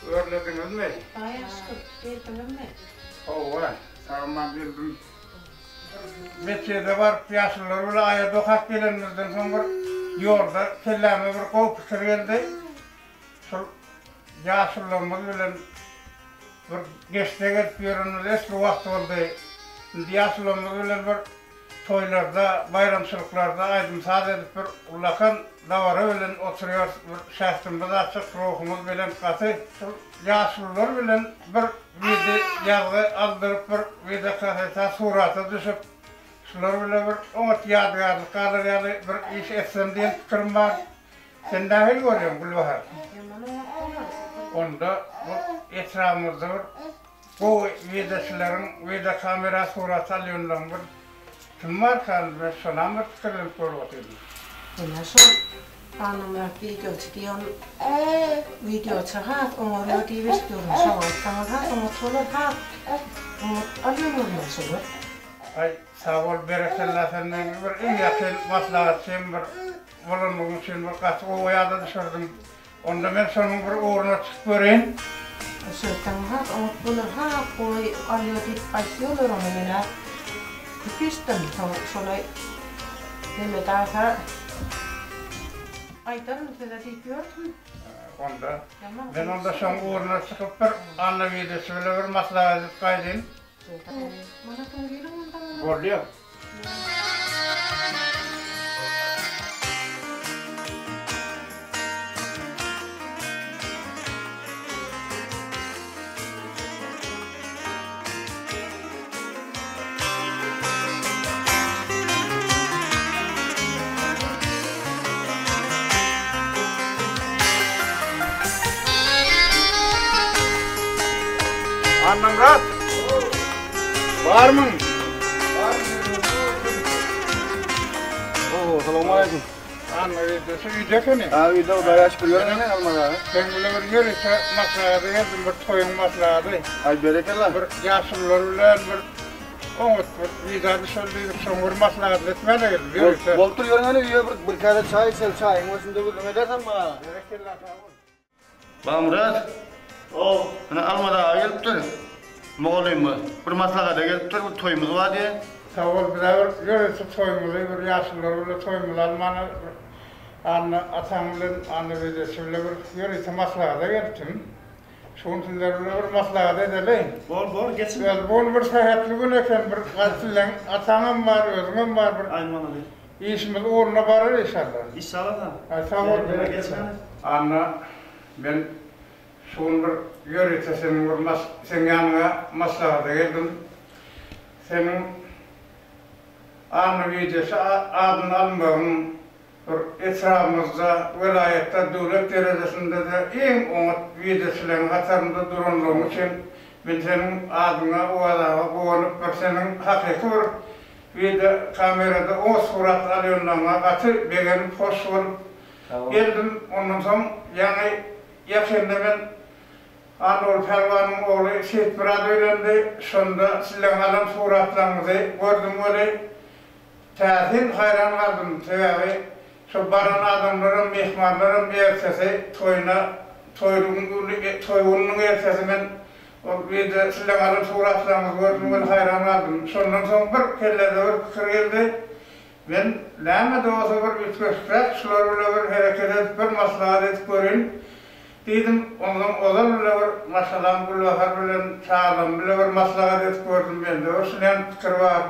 Örlediňizmi? Hudaýa şükür, geldiňizmi? Hawa, sag-aman geldim. Metjide baryp ýaşulular bilen aýat okap gelenimizden soň bir ýolda kelläme bir gowy pikir geldi. Şol ýaşulularymyz bilen bir geçde gelip ýörenimiz esli wagt boldy. Indi ýaşulularymyz bilen bir toýlarda, baýramçylyklarda aýdym-saz edip bir ullakan dabara bilen oturýarys. Bir şähdimiz açyk, ruhumyz belent gaty. Şol ýaşulular bilen bir wideo ýazgy aldyryp bir wideokaseta surata düşüp şular bilen bir oňat ýadygärlik galar ýaly bir iş etsem diýen pikirim bar. Sen nähili görýäň Gülbahar? Ýaman oňat bolar. Onda bu etrabymyzda bir gowy wideoçylaryň wideokamera surata alýanlaryň bir kim barka men şonam bir pikirlenip görüp otyryn. Ine şol Annamyrat wideoçy diýen wideoçy has oňarýar diýip eşitýärin şoňa aýtsaňyz has oňat bolar has oňat alýan bolmaly şolar. Aý sag bol berekella sen meň bir iň ýakyn maslahatçym bir bolanlygyň üçin bir gaty gowy ýada düşürdiň. Onda men şonuň bir ugruna çykyp göreýin. Şeýtseň has oňat bolar, has gowy alýar diýip aýtýarlar ony menä köp eşitdim soň şony neme dagsa aýdaryn size diýip ýördüm. Onda men onda şoň ugruna çykyp bir Anna wideçi bile bir maslahat edip gaýdyn. Mana soň geliň onda maňa. Bolýar. Annamyrat! Barmyň? Oo, salowmaleýkim. Anna öýde, şu öýde ekeni. Ha, öýde, Hudaýa şükür. Ýöne Almaz aga. Seň bilen bir ýörite maslahata geldim, bir toýuň maslahaty. Aý, berekella. Bir ýaşulular bilen bir oňat bir wida düşeli diýdik, şoň bir maslahatyny etmäne geldim, ýörite. Bolupdyr, ýörüň öýe bir bir käse çaý içeli, çaýyň başynda gürrüň ederis Almaz aga. Berekella, sag bol. Bagmyrat, o, ine Almaz aga gelipdir. Mugallymymyz. Bir maslahata gelipdir, bir toýumyz bar diýýär. Sag bol, bizä bir ýörite toýumyzy, bir ýaşulular bilen toýumyzy almana bir Anna ataň bilen, Anna bedeçi bilen bir ýörite maslahata gelipdim. Şu gün sizler bilen bir maslahat edeli. Bor, bor, geçiň. Özi bu gün bir sähetli gün eken, bir sizleň ataňam bar, özüňem bar, bir Aý, malades. Işimiz ugruna barar inşallah. Inşallah. Aý sag bol berekella. Anna men şu gün bir ýörite seniň bir mas seň ýanyňa maslahata geldim. Seniň Anna wideosy adyny almagyň bir etrabymyzda, welaýatda, döwlet derejesinde-de iň oňat wideoçylaryň hatarynda duranlygyň üçin men seniň adyňa owazaga guwanyp bir seniň hakyky bir Wideo kamerada oňat surat alýanlaryňa gaty begenip hoş bolup geldim. Ondan soň ýaňy ýakynda men Annaguly pälwanyň ogly Seýitmyrat öýlendi. Şonda sizleň alan suratlaryňyzy gördüm weli täsin haýran galdym. Sebäbi Şo baran adamlaram, myhmanlaram ertesi toýuna, toýlugyň güni, toý gününiň ertesi men ol wideo sizleň alan suratlaryňyzy gördüm weli haýran galdym. Şondan soň bir kellede bir pikir geldi. Men näme-de bolsa bir üýtgeşikräk şular bile bir hereket edip bir maslahat edip göreýin diýdim. Onsoň ozal bile bir maşgalam Gülbahar bilen, çagalarym bile bir maslahat edip gördüm. Mende bir şuny pikir bar.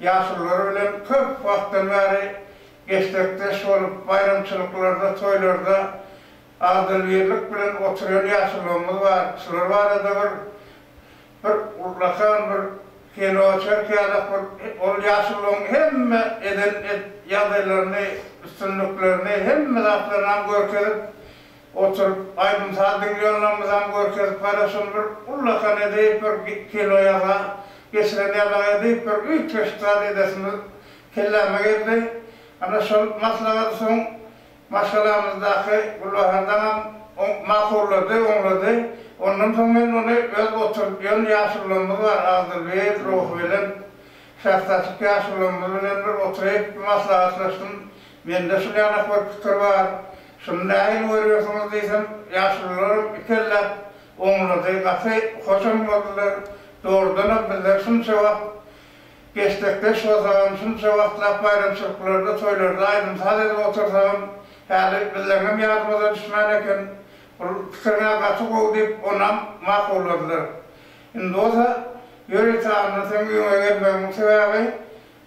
Ýaşulular bilen köp wagtdan bäri Eşekdeş bolup, baýramçylyklarda, toýlarda agzybirlik bilen oturýan ýaşulymyz bar. Şular barada bir bir ullakan bir kino çek ýalak bir ol ýaşulyň hemme eden ýagdaýlaryny, üstünliklerini, hemme zatlarynam görkezip oturyp aýdym-saz diňleýänlerimizi görkezip gara şony bir ullakan edip bir kino ýaza geçiren ýalak edip bir üýtgeşik zat edesimiz Kelläme geldi. Ana şol maslahaty soň maşgalamyzdaky Gülbahar daňam makullady, oňlady. Ondan soň men ony öz oturyp ýön ýaşulularymyz bar, agzybir, ruhubelent, şähdaçyk ýaşulularymyz bilen bir oturyp bir maslahatlaşdym. Mende şul ýanak bir pikir bar. Şuny nähili görýärsiňiz diýsem, ýaşulularam ikelläp. oňlady, gaty hoşam boldular. Dogrudanam bizler şunça wagt Geçdekdeş bolsagam, şunça wagtlap baýramçylyklarda, toýlarda aýdym-saz edip otursagam, häli bizleňem ýadymyza düşmän eken. Bul pikiriň-ä gaty gowy diýip, onam makulladylar. Indi bolsa, ýörite Anna seň öýüňe gelmegimiň sebäbi,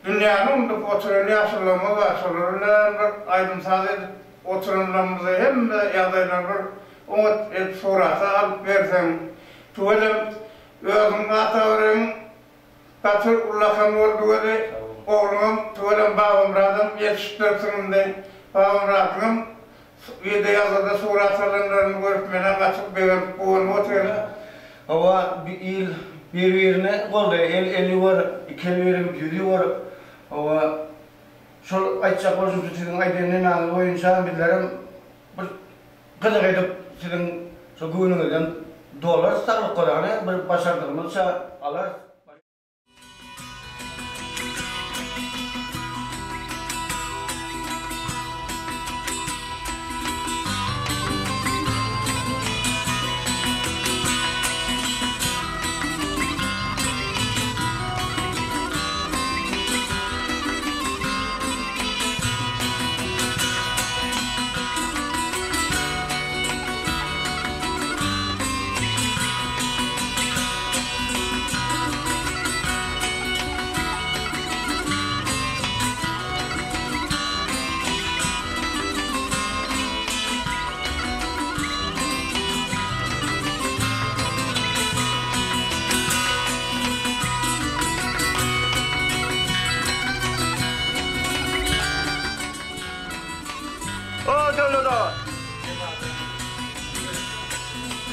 dünýäni unudyp oturan ýaşulularymyz bar, şolar bilenem bir aýdym-saz edip oturanlarymyzy hemme ýagdaýlary bir oňat edip surata alyp berseň, tüwelem, özüň ata-beregiň Gaty ullakan boldy weli, ogluňam tüweleme Babamyradam ýetişdiripsiň indi. Babamyradyňam wideo ýazgyda surat alanlaryny görüp menä gaty begenip guwanyp otyryn. Hawa il bir birini goldaýar el el ýuwar iki el birigip ýüz ýuwar hawa şol aýtjak bolşum şu siziň aýdan nemäňiz boýunça bizlerem bir Gyzyk edip siziň şu göwnüňizden dolarys saglyk görä bir başardygymyzça alarys. O Döwlet aga.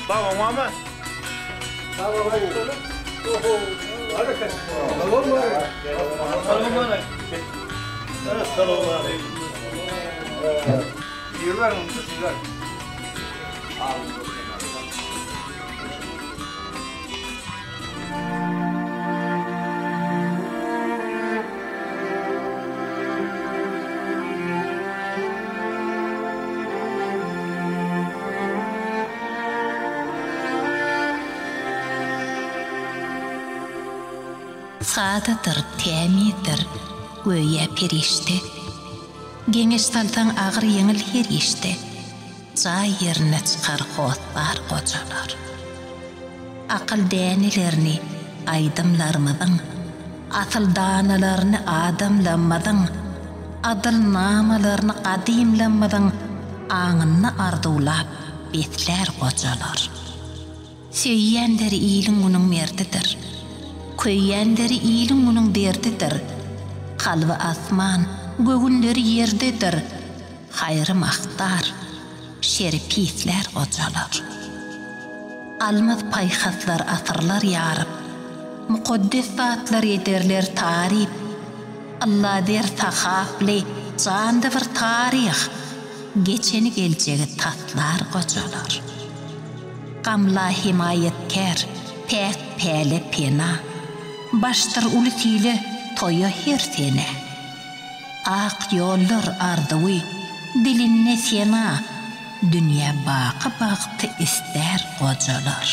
Babaň barmy? Baba bar. Oho, bar eken. Babam bar. Salam aleyküm. Ýüweriň, sizler. Sadadyr, tämizdir, göýä perişde. Geňeş salsaň agyr-ýeňil her işde. Jaý ýerine çykar hossar gojalar. Akyl dänelerini aýdymlarymyzyň, Asyl danalaryny adamlammyzyň, Adyl namalaryny gadymlammyzyň Aňynda arzuwlap beslär gojalar. Söýýänleri iliň-günüň merdidir. Köýýänleri iliň-günüň derdidir. Kalby asman, göwünleri ýerdedir. Haýry magtar, şeri pislär gojalar. Almaz paýhaslar asyrlar ýaryp, Mukaddes zatlar ederler taryp. Ylla zer sahaply janly bir taryh, Geçeni-geljegi taslar gojalar. Gamla hemaýatkär, päk päle pena, Başdyr uly sile, toýa her sene. Ak ýollar arzuwy, dilinde sena, Dünýä baky bagty istär gojalar.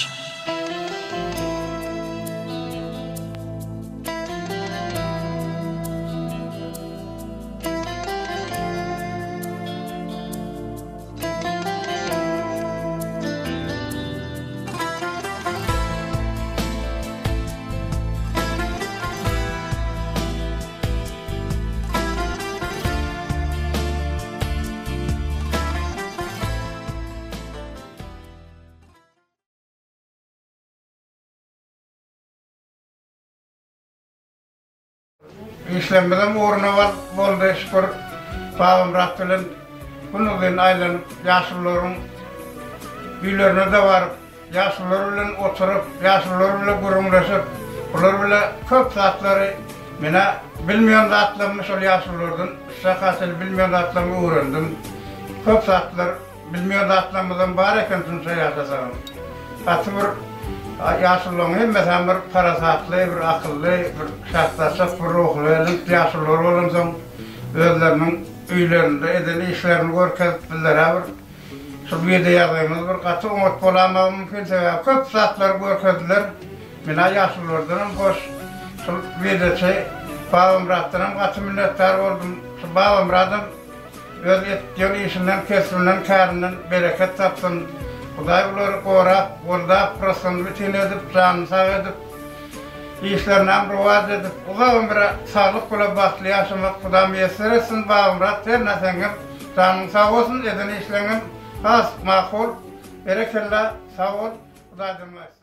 Işlerimizem ugruna boldy şükür. Babamyrat bilen gün-uzyn aýlanyp, ýaşulularyň öýlerine-de baryp, Ýaşulular bilen oturyp, ýaşulular bile gürrüňleşip, bular bile köp zatlary menä bilmeýän zatlarymy şol ýaşululardan şaka çenli bilmeýän zatlarymy öwrendim. Köp zatlar bilmeýän zatlarymyzam bar eken şunça ýaşasagam. Gaty bir ýaşulularyň hemmesem bir parasatly, bir akylly, bir şahdaçak, bir ruhubelent ýaşulular bolansoň özleriniň öýlerinde eden işlerini görkezip bizlere bir. Şul wideo ýazgymyz bir gaty oňat bolamagy mümkin sebäbi köp zatlary görkezdiler. Menä ýaşululardanam hoş. Şul wideoçy Babamyratdanam gaty minnetdar boldum. Şu Babamyradam öz etýän işinden, kesbinden, kärinden bereket tapsyn. Hudaý bulary gorap, goldap, rysgyny bitin edip, janyny sag edip, işlerinem rowaç edip, uzak ömüre saglyk bile bagtly ýaşamak Huda miýesser etsin Babamyrat hernä seňňem janyň sag bolsun eden işleňem has makul berekella sag bol Hudaýdan gaýtsyn.